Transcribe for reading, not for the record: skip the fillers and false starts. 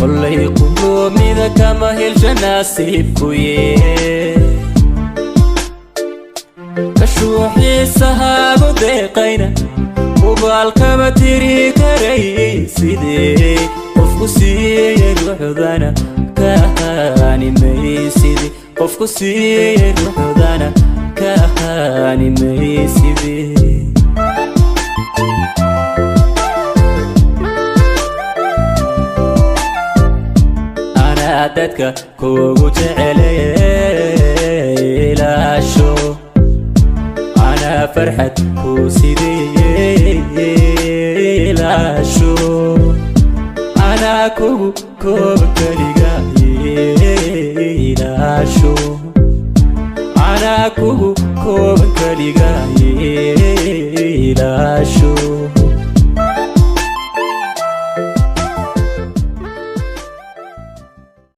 Kollay quluubnida kama helsha nasiibkuye. Kashuuxiisahaagu deeqayna ubaalkama tiri karay. Sidee qofku siiyey ruuxdana kahaani maysidi? Qofku siiyey ruuxdana kahaani maysidi? Anaa dadka kuugu jecelay, ilaasho. Anaa farxad kuu sidee, ilaasho. Anaa kugu kooba keliga, ilaasho. Anaa kugu kooban keliga, ilaasho.